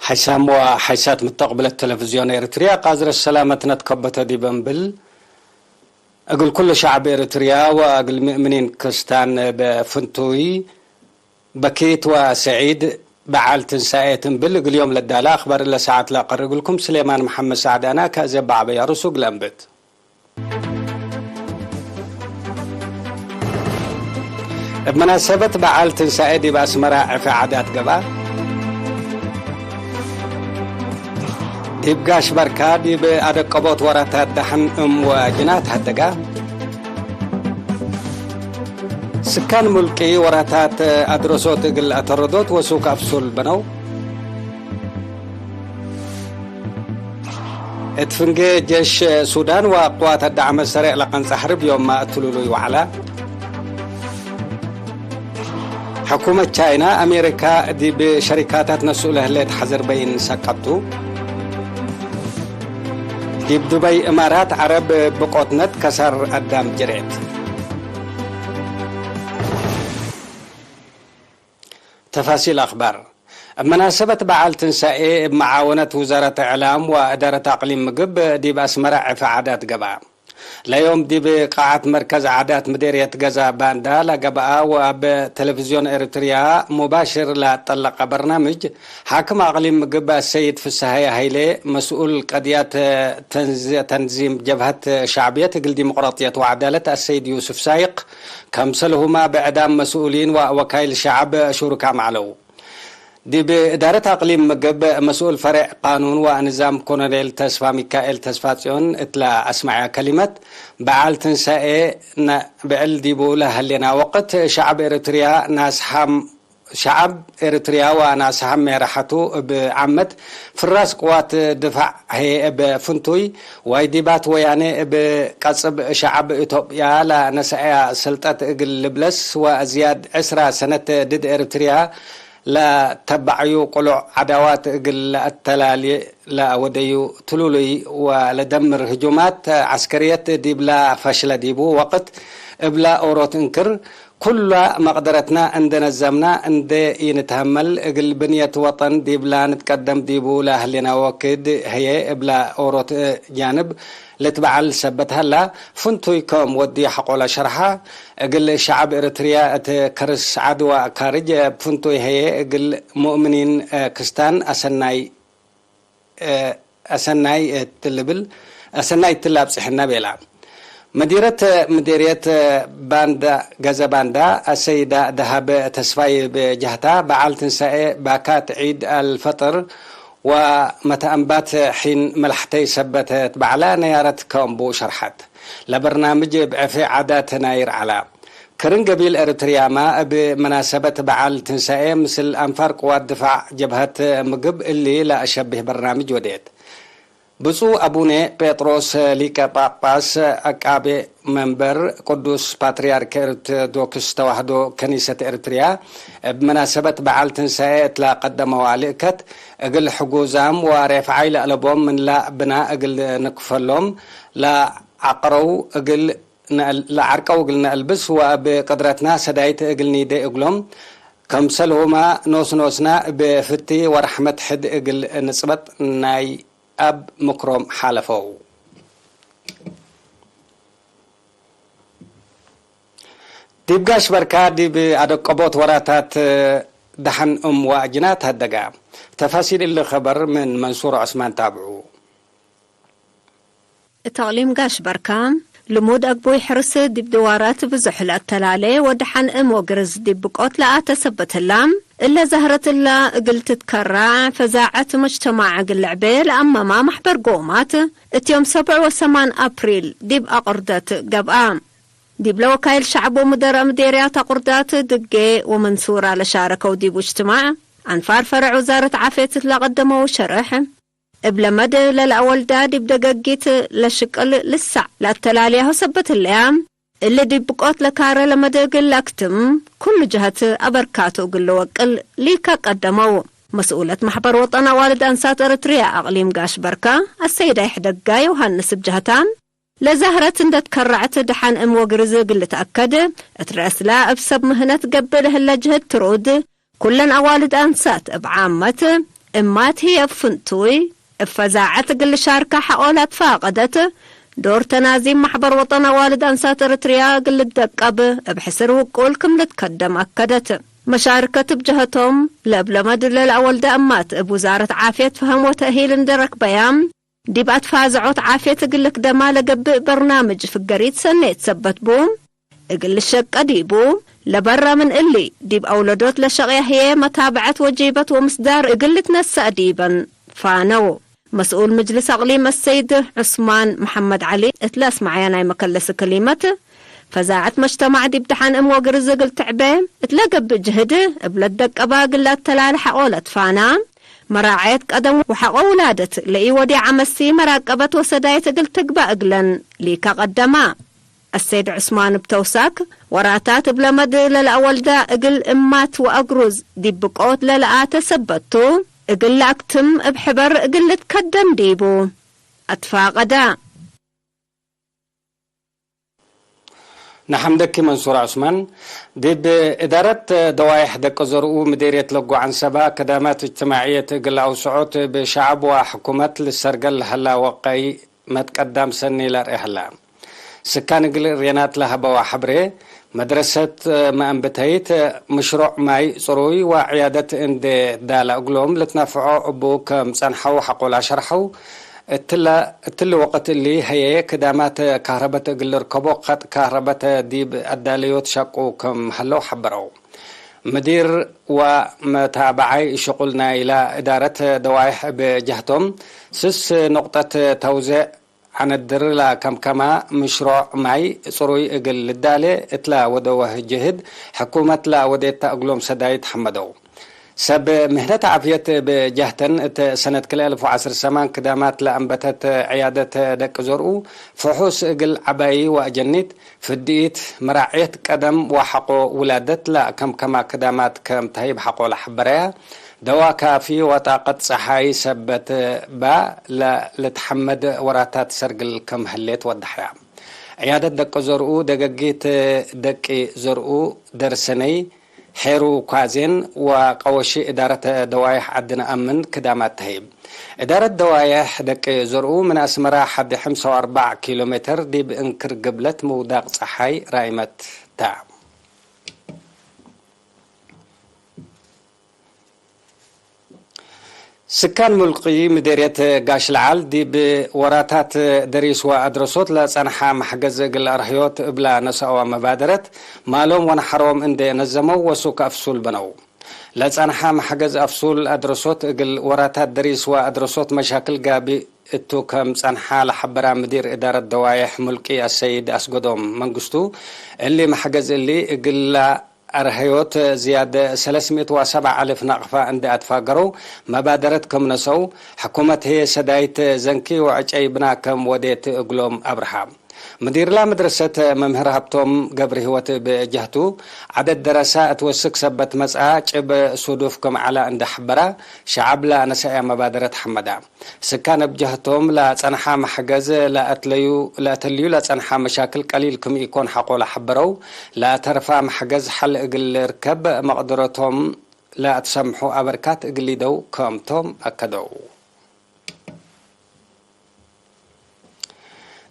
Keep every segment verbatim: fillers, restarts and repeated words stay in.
ሐይሳም ወሐይሳት ምተቅብለት ተለፍዝዮን ኤርትርያ፣ ቃዝረት ሰላመትነ ትከበተ ዲብ እምብል፣ እግል ኩሉ ሸዕብ ኤርትርያ ወእግል ምእምኒን ክስታን በፍንቱይ በኪት ወሰዒድ በዓል ትንሳኤት እምብል እግል ዮም ለዳለ አክባር እለ ሰዓት ለአቀርብ እግልኩም ስሌማን መሐመድ ሰዕድ አነ ከእዜ በዐበ ያሩሱ እግል አንብት። እብ መናሰበት በዓል ትንሳኤ ዲብ አስመራ ዕፌ ዓዳት ገብአ። ዲብ ጋሽ በርካ ዲብ አደቀቦት ወራታት ደሐን እም ወጅናት ሀደጋ። ስካን ሙልቂ ወራታት አድረሶት እግል አተረዶት ወሱክ አፍሱል በነው። እት ፍንጌ ጀሽ ሱዳን ወአቅዋት አዳዕመ ሰሬዕ ለቀንጸ ሐርብ ዮምመ እትሉሉይ ወዐላ። ሕኩመት ቻይና፣ አሜሪካ ዲብ ሸሪካታት ነስኡ ለህሌት ሐዘር በይን ሰቀብቱ። ዲብ ዱበይ እማራት ዐረብ ብቆትነት ከሰር አዳም ጅሬት። ተፋሲል አክባር። እብ መናሰበት በዓል ትንሳኤ፣ እብ መዓወነት ውዛረት እዕላም ወእዳረት አቅሊም ምግብ፣ ዲብ አስመረ ዕፌ ዓዳት ገብአ። ለዮም ዲብ ቃዓት መርከዝ ዓዳት ምዴርየት ገዛ ባንዳ ለገብአ ወእብ ተለፍዝዮን ኤርትርያ ሙባሽር ለአጠለቀ በርናምጅ፣ ሓክም አቅሊም ምግብ አሰይድ ፍስሃየ ሀይሌ፣ መስኡል ቀድያት ተንዝ-፣ ተንዚም ጀብሀት ሸዕብየት እግል ዲሞቅራጥየት ወዐዳለት አሰይድ ዩስፍ ሳይቅ፣ ከምሰልሁመ ብዕዳም መስኡሊን ወወካይል ሸዐብ ሹሩካም ዐለው። ዲብ እዳረት አቅሊም ምግብ መስኡል ፈሬዕ ቃኑን ወንዛም ኮሎኔል ተስፋ ሚካኤል ተስፋጽዮን እትለ አስመዐ ከሊመት፣ በዓል ትንሳኤ ነብዕል ዲቡ ለሀሌና ወቅት ሸዐብ ኤርትርያ ናስ ሐም ሸዐብ ኤርትርያ ወናስ ሐሜ ረሐቱ እብ ዓመት፣ ፍራስ ቅዋት ድፋዕ ህዬ እብ ፍንቱይ ዋይዲባት ወያኔ እብ ቀጽብ ሸዐብ ኢትዮጵያ ለነሰአያ ስልጠት እግል ልብለስ ወዝያድ ዕስራ ሰነት ድድ ኤርትርያ ለተበዐዩ ቅሉዕ ዐዳዋት እግል ለአተላሌ ለአወደዩ ትሉሉይ ወለደምር ህጁማት ዐስከርየት ዲብላ ፈሽለ ዲቡ ወቅት፣ እብላ ኦሮት እንክር፣ ኩላ መቅደረትና እንዴ ነዘምና እንዴ ኢንትሀመል፣ እግል ብንየት ወጠን ዲብላ ንትቀደም ዲቡ ለህሌና ወክድ ህዬ፣ እብላ ኦሮት ጃንብ ልትበዐል ሰበት ሀላ፣ ፍንቱይ ከም ወዲ ሐቆለ ሸርሐ፣ እግል ሸዐብ ኤርትርያ እት ከርስ ዐድ ወካርጅ፣ እብ ፍንቱይ ህዬ እግል ሙእምኒን ክስታን አሰናይ፣ አሰናይ እት ልብል፣ አሰናይ እትለ አብጽሐነ ቤላ። መዲረት ምዴርየት ባንዳ፣ ገዘ ባንዳ፣ አሰይዳ ደሃብ ተስፋይ ብጀህታ፣ በዓል ትንሳኤ ባካት ዒድ አልፈጥር ወመተአንባት ሒን መልሐተይ ሰበት ትበዐለ ነያረት ከእንቡ ሸርሐት። ለበርናምጅ እብ ዕፌ ዓዳት ናይር ዐላ። ክርን ገቢል ኤርትርያመ እብ መናሰበት በዓል ትንሳኤ ምስል አንፋር ቅዋት ድፋዕ ጀብሀት ምግብ እሊ ለአሸብህ በርናምጅ ወዴት። ብፁዕ አቡነ ጴጥሮስ ሊቀ ጳጳስ አቃቤ መንበር ቅዱስ ፓትርያርክ ኦርቶዶክስ ተዋሕዶ ከኒሰት ኤርትርያ፣ እብ መናሰበት በዓል ትንሳኤ እትለ ቀደመዋ ልእከት፣ እግል ሕጉዛም ወሬፍዓይ ለአለቦም ምንላ ብና እግል ንክፈሎም፣ ለዐቅረው እግል ነአል-፣ ለዐርቀው እግል ነአልብስ ወእብ ቅድረትና ሰዳይት እግል ኒዴ እግሎም፣ ከምሰልሁመ ኖስ ኖስና እብ ፍቲ ወረሕመት ሕድ እግል ንጽበጥ ናይ አብ ምክሮም ሓለፈው። ዲብ ጋሽ በርካ ዲብ አደቀቦት ወራታት ደሐን እም ወአጅናት ሀደጋ። ተፋሲል እሊ ኸበር ምን መንሱር ዑስማን ታብዑ። እት አቅሊም ጋሽ በርካ፣ ልሙድ አግቡይ ሕርስ ዲብ ድዋራት ብዙሕ ለአተላሌ ወደሐን እም ወግርዝ ዲብ ብቆት ለአተ ሰበት ህላ፣ እለ ዛህረት እላ እግል ትትከራዕ ፈዛዐት መጅተማዕ እግል ልዕቤ ለአመማ መሕበር ጎማት፣ እት ዮም ሰብዕ ወሰማን አፕሪል ዲብ አቁርደት ገብአ። ዲብለ ወካይል ሸዕብ ወሙደረ ምዴርያት አቁርዳት ድጌ ወመንሱራ ለሻረከው ዲቡ እጅትማዕ፣ አንፋር ፈረዕ ውዛረት ዓፍየት እት ለቀደመው ሸርሕ፣ እብለ መድ ለለአወልዳ ዲብ ደገጊት ለሽቅል ልሳዕ ለአተላልያሁ ሰበት ህለያ፣ እሊ ዲብ ብቆት ለካረ ለመድ እግል ለአክትም ኩሉ ጀሀት አበርካቱ እግል ልወቅል ሊከ ቀደመው። መስኡለት መሕበር ወጠን አዋልድ አንሳት ኤረትርያ አቅሊም ጋሽ በርካ አሰይድ አይሕደጋ ዮሃንስ እብ ጀህታ፣ ለዛህረት እንዴ ትከረዐት ደሐን እም ወግርዝ እግል ልትአከድ፣ እት ረአስላ እብ ሰብ ምህነት ገብእ ለህለ ጅህድ ትሩድ፣ ኩለን አዋልድ አንሳት እብ ዓመት እማት ህዬ እብ ፍንቱይ እብ ፈዛዐት እግል ልሻርከ ሐቆ ለአትፋቀደት፣ ዶር ተናዚም ማሕበር ወጠን አዋልድ አንሳት ኤረትርያ እግል ልደቀብ እብ ሕስር ውቁል ክም ልትከደም አከደት። መሻርከት እብ ጀሀቶም፣ ለእብ ለመድ ለለአወልደ እማት እብ ውዛረት ዓፍየት ፈሀም ወተእሂል እንዴ ረክበያ፣ ዲብ አትፋዘዖት ዓፍየት እግል ልክደማ ለገብእ በርናምጅ ፍገሪት ሰኔት ሰበት ቡ። እግል ልሸቀ ዲቡ፣ ለበረ ምን እሊ፣ ዲብ አውለዶት ለሸቅየ ህዬ መታብዐት ወጂበት ወምስዳር እግል ልትነሰእ ዲበን ፋነው። መስኡል ምጅልስ አቅሊም አሰይድ ዑስማን መሐመድ ዐሊ እት ለአስመዐየ ናይ መከለስ ክሊመት፣ ፈዛዐት መጅተማዕ ዲብ ደሐን እም ወግርዝ እግል ትዕቤ እት ለገብእ ጅህድ፣ እብ ለትደቀባ እግል ለአተላሌ ሐቆ ለትፋና፣ መራዐየት ቀደም ወሐቆ ውላደት ለኢወዴ ዐመሲ መራቀበት ወሰዳይት እግል ትግበእ እግለን ሊከ ቀደማ። አሰይድ ዑስማን እብ ተውሳክ፣ ወራታት እብ ለመድ ለለአወልዳ እግል እማት ወአግሩዝ ዲብ ብቆት ለለአተ ሰበት ቱ፣ እግል ለአክትም እብ ሕበር እግል ልትከደም ዲቡ አትፋቀዳ። ነሐምደኪ መንሱር ዑስማን። ዲብ እዳረት ደዋይሕ ደቀ ዘርኡ ምዴርየት ለጎ ዐንሰባ፣ ከዳማት እጅትማዕየት እግል አውስዖት እብ ሸዐብ ወሕኩመት ልሰርገል ለሀላ ወቀይ መትቀዳም ሰኒ ለርኤ ሀላ። ስካን እግል ርየናት ለሀበዋ ሐብሬ፣ መድረሰት መአንብተይት፣ ምሽሮዕ ማይ ጽሩይ ወዕያደት እንዴ ዳላ እግሎም ልትነፍዖ እቡ ከም ጸንሐው ሐቆላ ሸርሐው። እትለ፣ እትሊ ወቅት እሊ ህዬ ክዳማት ካህረበት እግል ልርከቦ ከጥ ካህረበት ዲብ አዳለዮት ሸቁ ከም ሀለው ሐበረው። ምዲር ወመታበዓይ ሽቁል ናይላ እዳረት ደዋይሕ እብ ጀህቶም፣ ስስ ኑቅጠት ተውዜዕ ዐነድር ለከምከማ ምሽሮዕ ማይ ጽሩይ እግል ልዳሌ እትለ ወደወህ ጅህድ፣ ሕኩመት ለወዴታ እግሎም ሰዳይት ሐመደው። ሰብ ምህነት ዓፍየት እብ ጀህተን፣ እት ሰነት ክልኤ አልፍ ወዐስር ሰማን ክዳማት ለአንበተት ዕያደት ደቂ ዘርኡ፣ ፍሑስ እግል ዐባዪ ወአጀኒት፣ ፍድኢት፣ መራዕየት ቀደም ወሐቆ ውላደት ለከምከማ ክዳማት ከም ተህይብ ሐቆ ለሐበረያ፣ ደዋ ካፊ ወጣቀት ጸሓይ ሰበት እባ ለልትሐመድ ወራታት ሰርግል ከም ህሌት ወደሐያ። ዕያደት ደቂ ዘርኡ፣ ደገጊት ደቂ ዘርኡ፣ ደርሰነይ፣ ሔሩ ኳዜን ወቀወሺ እዳረት ደዋይሕ ዐድነ አምን ክዳማት ተህይብ። እዳረት ደዋይሕ ደቂ ዘርኡ ምን አስመራ ሐዲ ሐምሳ ወአርበዕ ኪሎ ሜትር ዲብ እንክር ግብለት ምውዳቅ ጸሓይ ራይመት ተ። ስካን ሙልቂ ምዴርየት ጋሽ ለዓል ዲብ ወራታት ደሪስ ወአድረሶት ለጸንሐ መሕገዝ እግል አርህዮት እብላ ነሰአወ መባደረት ማሎም ወነሐሮም እንዴ ነዘመው ወሱክ አፍሱል በነው። ለጸንሐ መሕገዝ አፍሱል አድረሶት እግል ወራታት ደሪስ ወአድረሶት መሻክል ጋቢ እቱ ከም ጸንሐ ለሐበራ ምዲር እዳረት ደዋይሕ ሙልቂ አሰይድ አስገዶም መንግስቱ፣ እሊ መሕገዝ እሊ እግላ አርሀዮት ዝያድ ሰለስ ምእት ወሰብዓ አልፍ ናቅፋ እንዴ አትፋገረው መባደረት ክም ነሰው፣ ሕኩመት ህዬ ሰዳይት ዘንኪ ወዕጨይ ብና ክም ወዴት እግሎም አብርሃ። ምዲርላ መድረሰት መምህር ሀብቶም ገብረህይወት እብ ጀህቱ፣ ዐደድ ደረሳ እት ወስክ ሰበት መጽአ ጭብ ሱዱፍ ክም ዐላ እንዴ ሐበራ፣ ሸዐብ ለነሰአያ መባደረት ሐመዳ። ስካን እብ ጀህቶም ለጸንሐ መሕገዝ ለአትለዩ፣ ለአተልዩ ለጸንሐ መሻክል ቀሊል ክም ኢኮን ሐቆ ለሐበረው፣ ለአተርፋ መሕገዝ ሐል እግል ልርከብ መቅደረቶም ለአትሰምሑ አበርካት እግል ሊደው ክምቶም አከደው።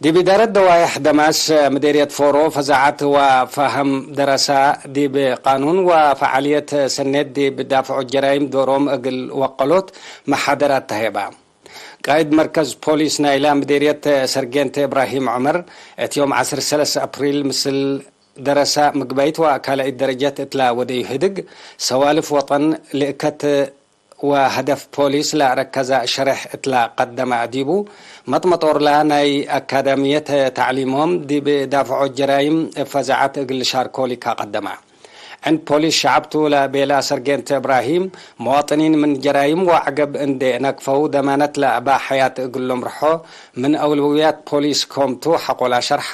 ዲብ ኢዳረት ደዋይሕ ደማስ ምዴርየት ፎሮ ፈዛዐት ወፋህም ደረሳ ዲብ ቃኑን ወፈዓልየት ሰኔት ዲብ ዳፍዖት ጀራይም ዶሮም እግል ወቀሎት መሓደራት ተሄባ። ቃእድ መርከዝ ፖሊስ ናይላ ምዴርየት ሰርጌንት እብራሂም ዑመር፣ እት ዮም ዐስር ሰለስ አፕሪል ምስል ደረሳ ምግባይት ወአካላኢት ደረጀት እትላ ወደዩ ህድግ፣ ሰዋልፍ ወጠን ልእከት ወሀደፍ ፖሊስ ለአረከዛ ሸሬሕ እትላ ቀደመ ዲቡ፣ መጥመጦርላ ናይ አካዳምየት ተዕሊሞም ዲብ ዳፍዖት ጀራይም እብ ፈዛዐት እግል ልሻርኮ ሊካ ቀደመ። ዕንድ ፖሊስ ሸዐብቱ ለቤለ ሰርጌንት እብራሂም፣ መዋጥኒን ምን ጀራይም ወዐገብ እንዴ ነክፈው ደማነት ለአባ ሐያት እግሎም ርሖ ምን አውለውያት ፖሊስ ኮምቱ ሐቆላ ሸርሐ፣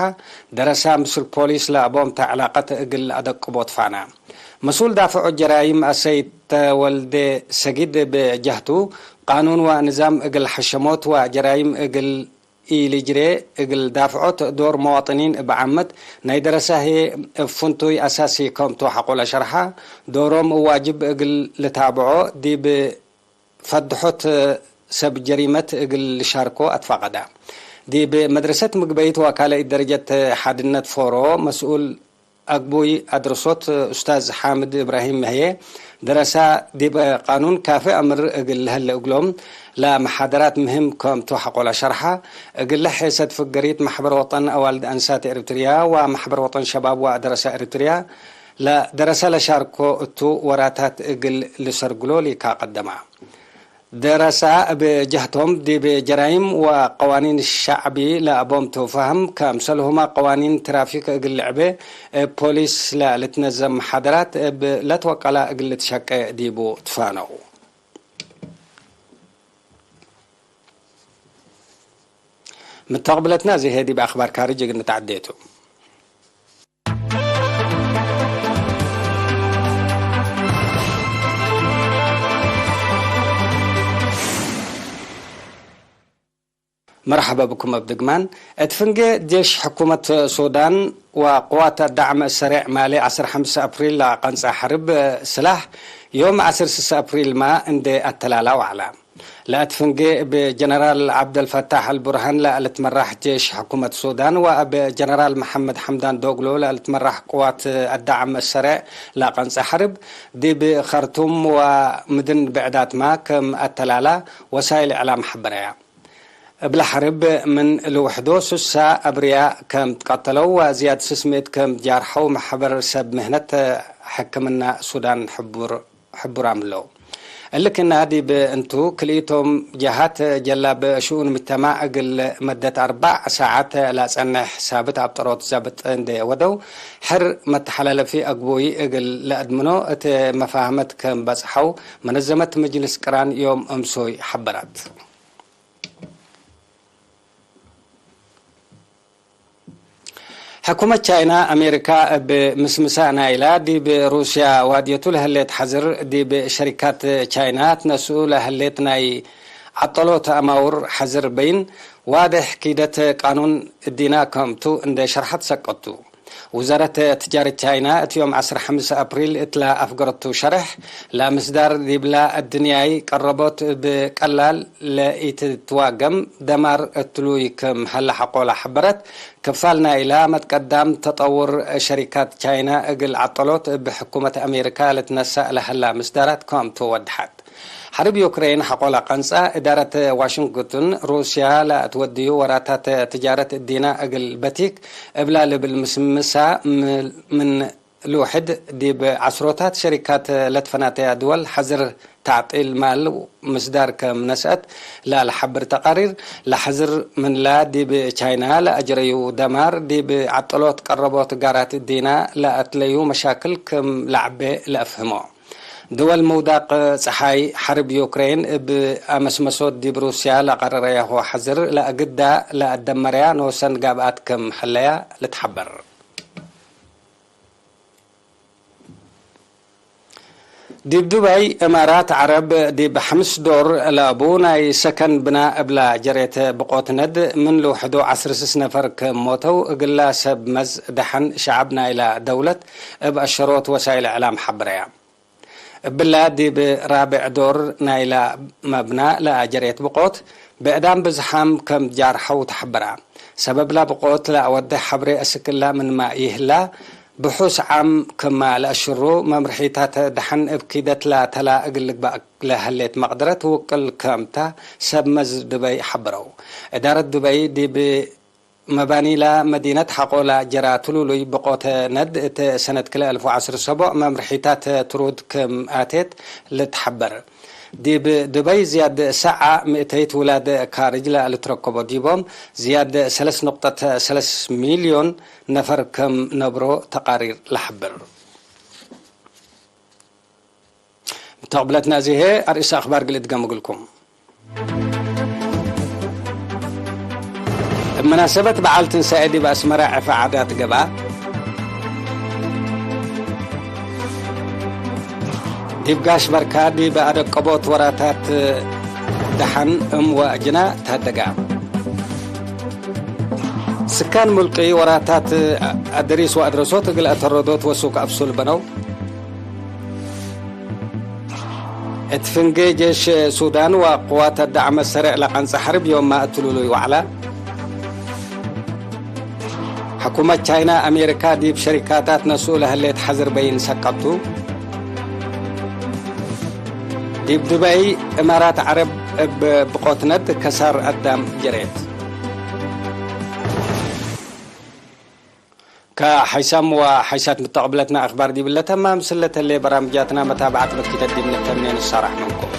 ደረሳ ምስል ፖሊስ ለአቦምተ ዕላቀት እግል አደቅቦት ፋና። መስኡል ዳፍዖት ጀራይም አሰይድ ተወልዴ ሰጊድ እብ ጀህቱ፣ ቃኑን ወንዛም እግል ሐሸሞት ወጀራይም እግል ኢልጅሬ እግል ዳፍዖት ዶር መዋጥኒን እብ ዓመት ናይ ደረሳ ህዬ እብ ፍንቱይ አሳሲ ከምቱ ሐቆ ለሸርሐ፣ ዶሮም ዋጅብ እግል ልታብዖ ዲብ ፈድሖት ሰብ ጀሪመት እግል ልሻርኮ አትፋቀዳ። ዲብ መድረሰት ምግበይት ወአካለ ደረጀት ሓድነት ፎሮ መስኡል አግቡይ አድርሶት ኡስታዝ ሓምድ እብራሂም ህዬ፣ ደረሳ ዲብ ቃኑን ካፊ አምር እግል ለሀለ እግሎም ለመሓደራት ምህም ከምቱ ሐቆለ ሸርሐ። እግለ ሔሰት ፍገሪት መሕበር ወጠን አዋልድ አንሳት ኤሪትርያ ወመሕበር ወጠን ሸባብ ወደረሳ ኤሪትርያ ለደረሳ ለሻርኮ እቱ ወራታት እግል ልሰርግሎ ሊካ ቀደማ። ደረሳ እብ ጀህቶም፣ ዲብ ጀራይም ወቀዋኒን ሸዕቢ ለአቦም ቱ ፈህም፣ ከምሰልሁመ ቀዋኒን ትራፊክ እግል ልዕቤ እብ ፖሊስ ለልትነዘም መሓደራት እብ ለትወቀላ እግል ልትሸቄ ዲቡ ትፋነው። ምተቅብለትና እዚ ህዬ ዲብ አክባር ካርጅ እግል ንትዐዴ ቱ። መርሐበ ብኩም እብ ድግማን። እት ፍንጌ ጄሽ ሕኩመት ሱዳን ወቅዋት አዳዕም ሰሬዕ ማሌ ዐስር ሐምስ አፕሪል ለአቀንጸ ሐርብ ስላሕ ዮም ዐስር ስስ አፕሪልመ እንዴ አተላላ ወዐላ። ለእት ፍንጌ እብ ጀነራል ዐብደልፈታሕ አልቡርሃን ለልትመራሕ ጄሽ ሕኩመት ሱዳን ወእብ ጀነራል መሐመድ ሐምዳን ዶግሎ ለልትመራሕ ቅዋት አዳዕም ሰሬዕ ለቀንጸ ሐርብ፣ ዲብ ከርቱም ወምድን ብዕዳትመ ክም አተላላ ወሳይል እዕላም ሐበረያ። እብለ ሐርብ ምን ልውሕዶ ሱሳ አብርያ ክም ትቀተለው ወዝያድ ስስ ምእት ክም ጃርሐው መሕበር ሰብ ምህነት ሕክምና ሱዳን ሕቡር ሕቡራም ለው። እሊ ክእነ ዲብ እንቱ፣ ክልኢቶም ጀሃት ጀላብ ሽኡን ምጅተማዕ እግል መደት አርበዕ ሳዐት ለአጸንሕ ሳብት አብጠሮት ዘብጥ እንዴ ወደው፣ ሕር መተሐላለፊ አግቡይ እግል ለአድምኖ እት መፋህመት ክም በጽሐው፣ መነዘመት ምጅልስ ቅራን ዮም እምሶይ ሐበራት። ሕኩመት ቻይና፣ አሜሪካ እብ ምስምሰ ናይላ ዲብ ሩስያ ዋድየቱ ለህሌት ሐዝር፣ ዲብ ሸሪካት ቻይና ትነስኡ ለህሌት ናይ ዐጠሎት አማውር ሐዝር በይን፣ ዋድሕ ኪደት ቃኑን እዲና ከምቱ እንዴ ሸርሐት ሰቀቱ። ውዛረት ትጃረት ቻይና እት ዮም ዐስር ሐምስ አፕሪል እትላ አፍገረቱ ሸርሕ፣ ለምስዳር ዲብላ እድንያይ ቀረቦት እብ ቀላል ለኢትትዋገም ደማር እትሉይ ክም ሀለ ሐቆ ለሐበረት፣ ክፋል ናይላ መትቀዳም ተጠውር ሸሪካት ቻይና እግል ዐጠሎት እብ ሕኩመት አሜሪካ ልትነሰእ ለሀላ ምስዳራት ክምቱ ወድሐት። ሐርብ ዩክሬን ሐቆ ለቀንጸ፣ እዳረት ዋሽንግቶን ሩስያ ለአትወድዩ ወራታት ትጃረት እዲና እግል በቲክ እብላ ልብል ምስምሳ ምን ልውሕድ ዲብ ዐስሮታት ሸሪካት ለትፈናተያ ድወል ሐዝር ተዕጢል ማል ምስዳር ከም ነስአት ለልሐብር ተቃሪር፣ ለሐዝር ምንላ ዲብ ቻይና ለአጅረዩ ደማር፣ ዲብ ዐጠሎት ቀረቦት ጋራት እዲና ለአትለዩ መሻክል ክም ለዐቤ ለአፍህሞ። ድወል ምውዳቅ ጸሓይ ሐርብ ዩክሬን እብ አመስመሶት ዲብ ሩስያ ለቀረረያሁ ሐዝር ለአግዳ ለአደመረያ ኖሰን ጋብአት ክም ሀለያ ልትሐበር። ዲብ ዱባይ እማራት ዐረብ ዲብ ሐምስ ዶር ለአቡ ናይ ሰከን ብና እብላ ጀሬት ብቆት ነድ ምን ልውሕዶ ዐስር ስስ ነፈር ክም ሞተው እግላ ሰብ መዝ ደሐን ሸዐብ ናይላ ደውለት እብ አሸሮት ወሳይል እዕላም ሐብረያ። እብላ ዲብ ራብዕ ዶር ናይላ መብና ለአጀሬት ብቆት ብዕዳም ብዝሓም ከም ጃርሐው ተሐበራ። ሰበብላ ብቆት ለአወዴ ሐብሬ አስክ እላ ምንመ ይህላ፣ ብሑስ ዓም ክመ ለአሽሩ መምርሒታት ደሐን እብ ኪደት ላተላ እግል ልግባእ ለህሌት መቅደረት ውቅል ከምታ ሰብ መዝ ዱበይ ሐበረው። እዳረት ዱበይ ዲብ መባኒላ መዲነት ሐቆላ ጀራ ትሉሉይ ብቆተ ነድ እት ሰነት ክልኤ አልፍ ወዐስር ሰቦዕ መምርሒታት ትሩድ ክም አቴት ልትሐበር። ዲብ ዱበይ ዝያድ ሰዓ ምእተይት ውላድ ካርጅ ለልትረከቦ ዲቦም፣ ዝያድ ሰለስ ነቁጠት ሰለስ ሚልዮን ነፈር ክም ነብሮ ተቃሪር ለሐብር። ምተቅብለትና እዚ ህዬ አርእስ አክባር ግል እድገም እግልኩም። እብ መናሰበት በዓል ትንሳኤ ዲብ አስመረ ዕፈ ዓዳት ገብአ። ዲብ ጋሽ በርካ ዲብ አደቀቦት ወራታት ደሐን እም ወአጅና ታደጋ። ስካን ሙልቂ ወራታት አደሪስ ወአድረሶት እግል አተረዶት ወሱቅ አፍሱል በነው። እት ፍንጌ ጄሽ ሱዳን ወቅዋት አዳዕመ ሰሬዕ ለቀንጸ ሐርብ ዮምመ እት ልሉይ ወዐላ። ሕኩመት ቻይና፣ አሜሪካ ዲብ ሸሪካታት ነስኡ ለህሌት ሐዝር በይን ሰቀቱ። ዲብ ዱበይ፣ እማራት ዐረብ እብ ብቆትነት ከሳር አዳም ጀሬት። ከሐይሳም ወሐይሳት ምተቅብለትና አክባር ዲብለ ተማም፣ ስለተሌ በራምጃትና መታብዐት መትኪተት ዲብ ንተምኔ ንሳራሕ ምንኩም።